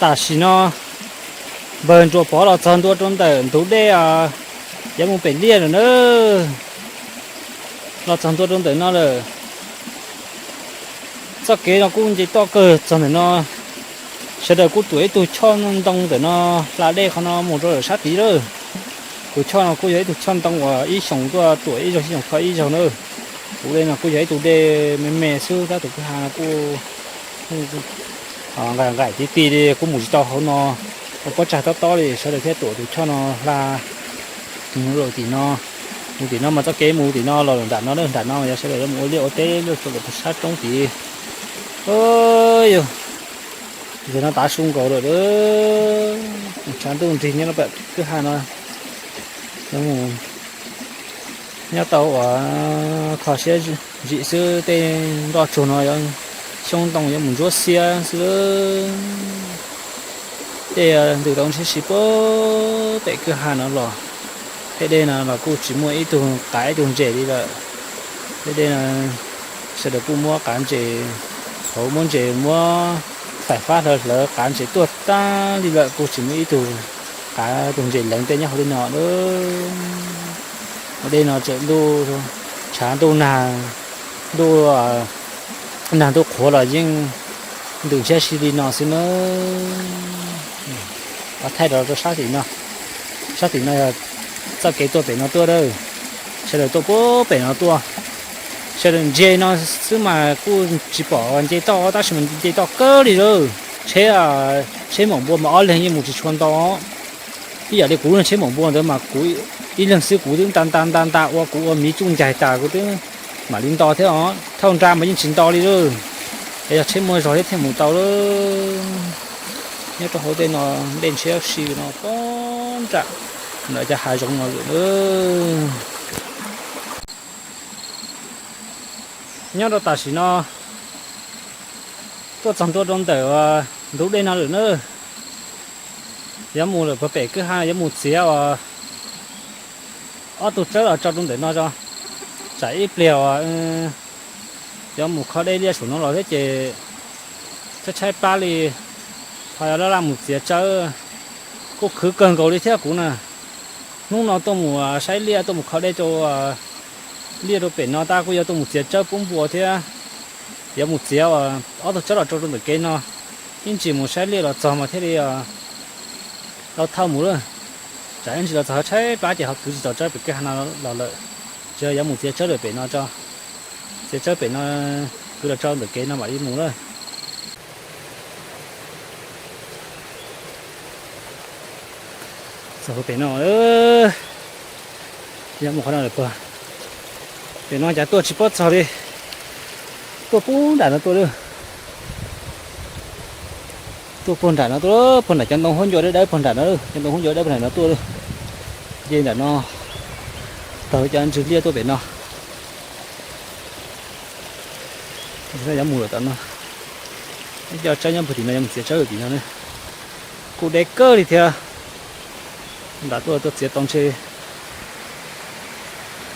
Tam sim no npawg Ntsuas Pov los txog ntua rau ntawm ntug dej, yuav mus pem liaj lawm na. Los txog ntua rau ntawm no lawm. Txoj kev no kuj nce toj kawg txog ntawm no. Sawv daws kuj tuam ib tug choj ntoo ntawm no hla dej qhov no mus rau lawm sab tid lawm. Tus choj no kuj yog ib tug choj ntoo uas ib xyoos tuaj tuam ib zaug, ib xyoos kho ib zaug na. Tus dej no kuj yog ib tug dej me me xwb, tab tus kwj ha no kuj nqaim nqaim ti ti li, kuj mus tsis tau hauv no. Ua pob tsag tob tob li, sawv daws thiaj tuam tus choj no hla mus rau tim no. Mus tim no mas txoj kev mus tim no los nram no, nram no yog sawv daws yuav mus ua liaj ua teb lawm rau lawm sab roob tid. Yog no tav su nkaus lawm, tshav ntuj nrig nyob rau pem kwj ha no. Yuav mus nyob tau uas kho siab zim xwb, tej nroj tsuag no yuav xyoob ntoo yuav mus ntsuab xiab xwb. Tej ntws tau ntshiab si puag pem kwj ha no los, tej dej no los kuj tsis muaj ib tug qav ib tug ntses li lawm. Tej dej no sawv daws kuj muab qav ntses, hauv muab ntses muab faim fab hlawv hlawv qav ntses tuaj tag li lawm, kuj tsis muaj ib tug qav tus ntses leev tej nyob hauv li no lawm. Ua dej no tseem ntuj, tshav ntuj nag, ntuj nag ntuj qhuav los yeej ntws ntshiab si li no xwb na. Pab thaij rau sab tim no, sab tim no yog txoj kev tuaj pem no tuaj lawm. Sawv daws tuaj puag pem no tuaj, sawv daws ntsia no xwb mas kuj tsis pom nce toj tab sis mas nce toj kawg li lawm. Tsheb, tsheb maum npua mas ob leeg yeej mus tsis tshua ntau. Ib yam li kuv tsheb maum npua ntawd mas kuv ib leeg xwb kuv twb nta nta nta nta ua kuv ua miv tsuj ncaig tas kuv twb mam li nto thiab os. Thauj nra mas yeej tsis nto li lawm. Es yog tsheb muaj zog thiab thiaj mus tau lawm. Nyob rau hauv tej no dej ntshiab si no puag nram ntawm cov hav zoov no lawm. Nyob rau tam sim no tuaj txog ntua rau ntawm ntug dej no lawm na. Yuav mus lawm puag pem kwj ha, yuav mus txiav uas ob tug tsawb los tso rau ntawm no tso. Tsam ib pliag uas yuav mus kho dej liaj saum no los thiab ces tshaib tshaib plab li, ho yuav laj laj mus txiav tsawb. Kuj khwv kawg nkaus li thiab kuv na. Hnub no tuaj mus saib liaj, tuaj mus kho dej rau liaj rau pem no tab kuj yuav tuaj mus txiav tsawb pub npua thiab. Yuav mus txiav ob tug tsawb los rau rau ntawm kev no, ib ntsis mus saib liaj los txog mas thiaj li tau thauj mus lawm. Tsam ib ntsis los txog tshaib plab ces ho kwv tsis tau tsawb pem kwj ha no los lawm. Tsis, yuav mus txiav tsawb lawm pem no tso. Txiav tsawb pem no kwv los tso ntawm kev no mam li mus lawm. Txog pem no, mus qhov no lawm puag. Pem no cas tuaj tsis paub txog li. Tuaj puag nram no tuaj lawm. Tuaj puag nram no tuaj, puag nram cov ntoo huab ncua dawb dawb puag nram no, cov ntoo huab ncua dawb puag nram no tuaj lawm. Nce nram no, taug cov ntswg liaj tuaj pem no. Yuav mus lawm tom no. Cov tsawb nyob puag tim no, yuav mus txiav tsawb tim no na. Kuj deb kawg li thiab. Nram tuaj tuaj txiav tau ntshe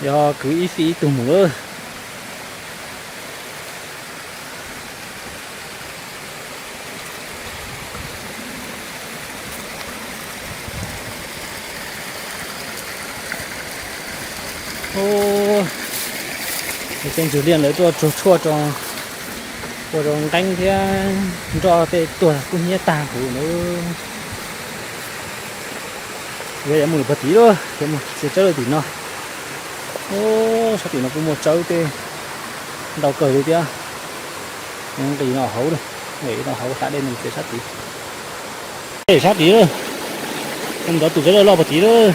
yog kwv ib fij ib tug mus lawm. Tej ntswg liaj lawv tuaj tsuag tshuaj rau, ua rau nqeeb thiab nroj tej tuag kub hnyiab tag huv lawm. Yog yuav mus lawm puag tim lawm, yuav mus txiav tsawb lawm tim no. Sab tim no kuj muaj tsawb tej ntau kawg li thiab. Nqis no hauv, nqis no hauv hla dej no txiav sab tid. Sab tid, ntov tus tsawb loj loj puag tid lawm.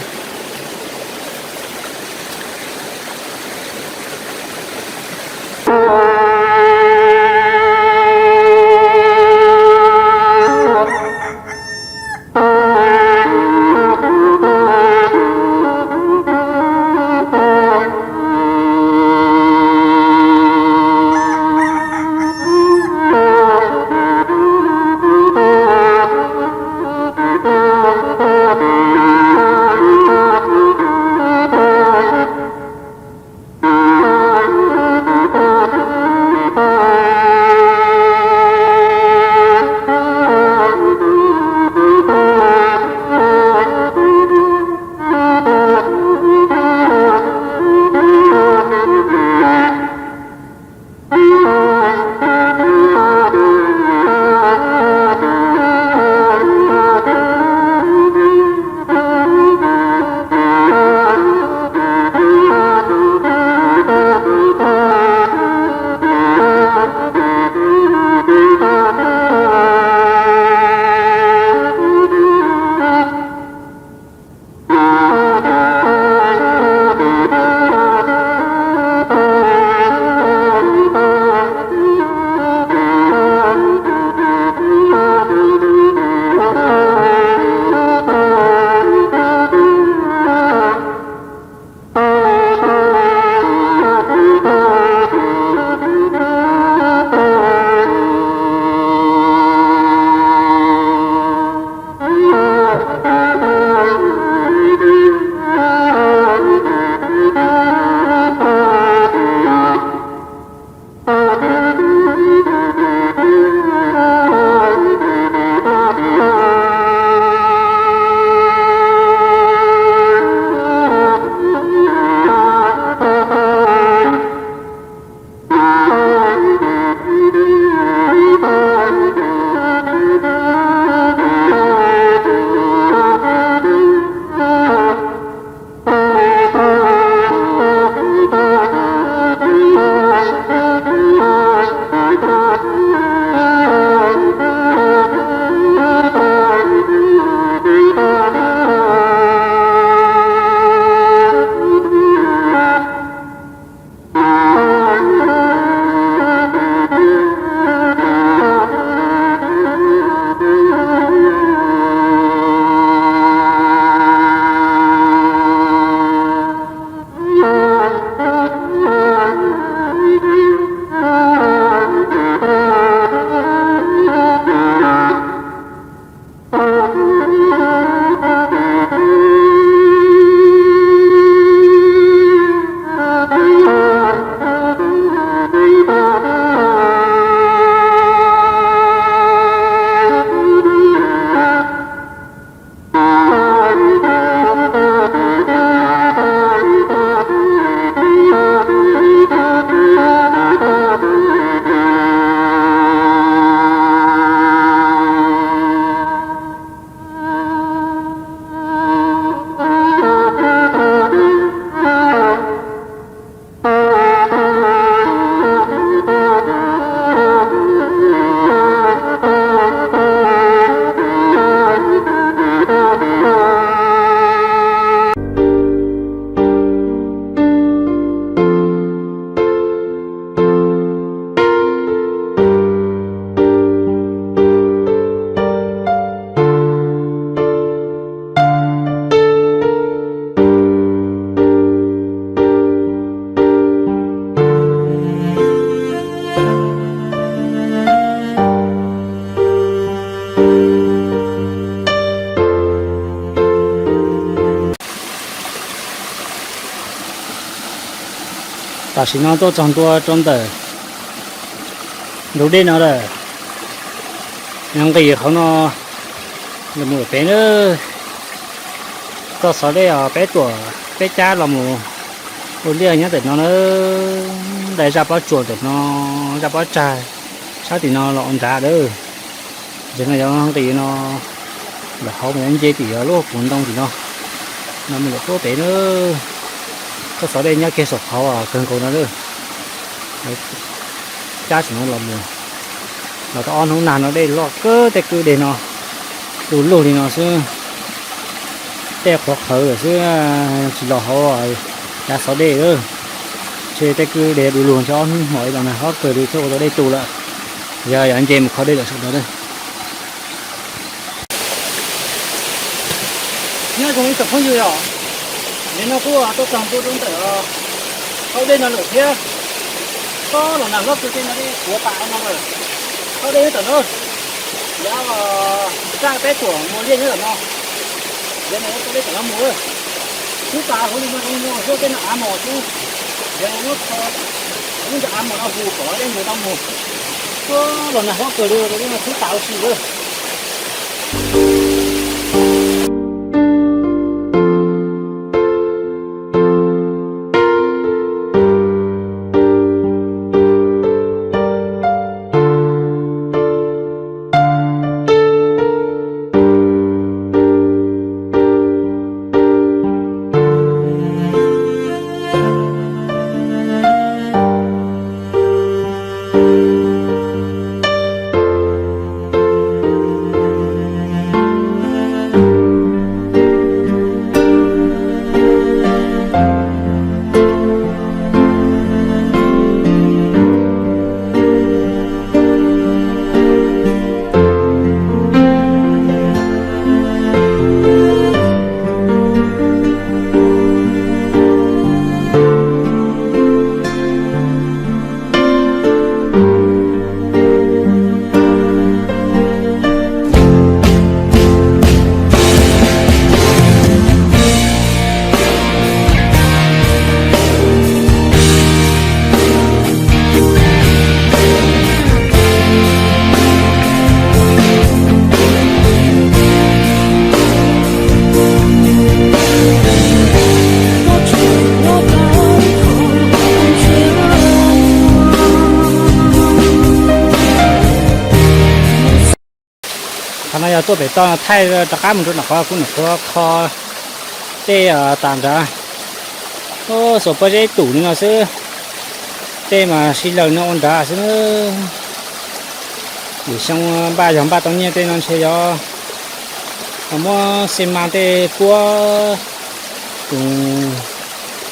Tam sim no tuaj txog ntua rau ntawm ntug dej no lawm, nqis qhov no los mus pem na. Txoj xov dej os, peb tuam peb cab los mus ua liaj nyob ntawm no na, dai zaj pob tsuas ntawm no, zaj pob tsag sab tim no los ua nrad lawm. Ntawm no yuav nqis no lawm hauv mas yuav nce tim lub kuv ntoo tim no, no mus lawm puag pem na. Txoj xov dej nyob kiag saum qhov kawg nkaus no lawm. Cab saum no los mus, los tau ob hnub nag no dej loj kawg, tej kwj deg no du lug li no xwb. Tej qhuav qhawv lawm xwb, tsis los hauv yav xov dej lawm. Ntshe tej kwj deg du lug ntshe ob hnub hmo los nag hlob kawg li thiaj ua tau dej tu lawm. Yog yog nce mus kho dej lawm saum no. Nyob zoo ib tsoom phooj ywg os, nim no kuj tuaj txog ntua rau ntawm hauv dej no lawm thiab. Txhob los nag hlob kawg tej no dej puav tas no lawm. Hauv dej nyob tom no, yav zaj peb tuam mus liaj nyob tom no. Yav no yuav tau dej tom no mus, xub tas huv li no zoo no xwb, tej no av mos xwb. Yog muab kho lub ncov av mos no hu kom dej mus tau mus. Txhob los nag hlob kawg li, xub tas ua si lawm. Qhov no yog tuaj pem toj thaij rov qab mus rau nram qhov kuv nyuam qhuav kho tej tas nrad. Xuas pob zeb tum li no xwb, tej mas sib laws no ua nrad xwb na. Vim xyoo npaj yog npaj tau nyiaj tej no ntshe yuav muab xi mas tej puab tus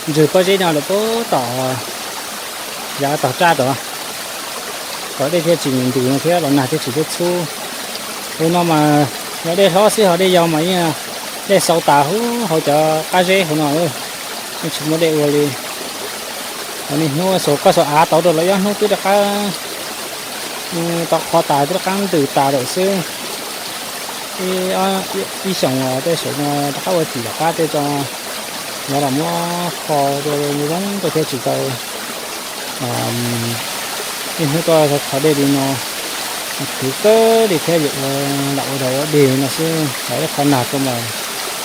ntswg pob zeb no lawm puag tom yav tog raj tod, kom dej thiaj tsis ntus no thiab los nag thiaj tsis tub txhub. Hauv no mas yog dej hlob xwb, ho dej yau mas yeej dej xau tas hauv cov qab zeb hauv no, yeej tsis muaj dej ua li. Niaj hnub xuas koj xuas av tau rau los ob hnub twb rov qab tau qhov tas twb rov qab ntws tas lawm xwb. Ib xyoos tej saum no rov qab ua tim tom qab tej tso, no los muab kho zoo rau thiaj tsis tau niaj hnub tuaj kho dej li no. Khwv kawg li thiab, yuav ua lam ua dog ua dig no xwb, los ib qho nag rau mas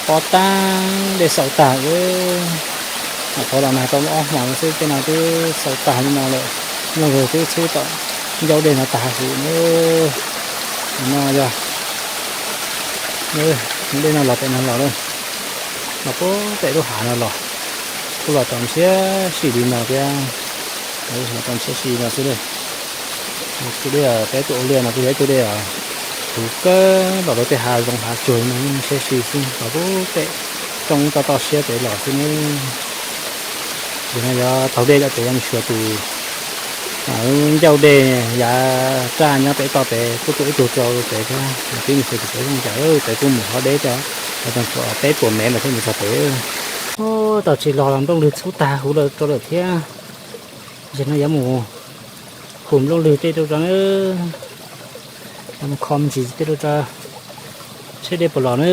pob tag dej xaum tag. Nyuam qhuav los nag tau ob hmos no xwb tej no twb xaum tag li no lawm. Nplooj lwg twb txhub tom ncauj dej no tag huv na. No yog dej no los pem no los lawm, los puag pem lub hav no los, kuj los tau ntshiab si li no thiab. Los tau ntshiab si no xwb lawm. Tus dej peb tuaj ua liaj no kuj yog ib tug dej huv kawg los rau tej hav zoov hav tsuag no, ntshiab si xwb, los puag pem roob toj toj siab pem los xwb na. Ces no yuav taug dej cov pem yuav mus xyuas tus ncauj dej yav raj nyob pem toj pem, kuj tuaj ib tug rau pem thiab, peb mus xyuas tus pem zoo cas, pem kuj mus hov deb cov, peb puas mev mas thiaj mus txog pem. Tau tsis los los nplooj lwg txhub tag huv lawm rau lawm thiab. Ces no yuav mus hu nplooj lwg tej rau tso na, yuav mus kho me ntsis tej rau tso, seb dej puas los na.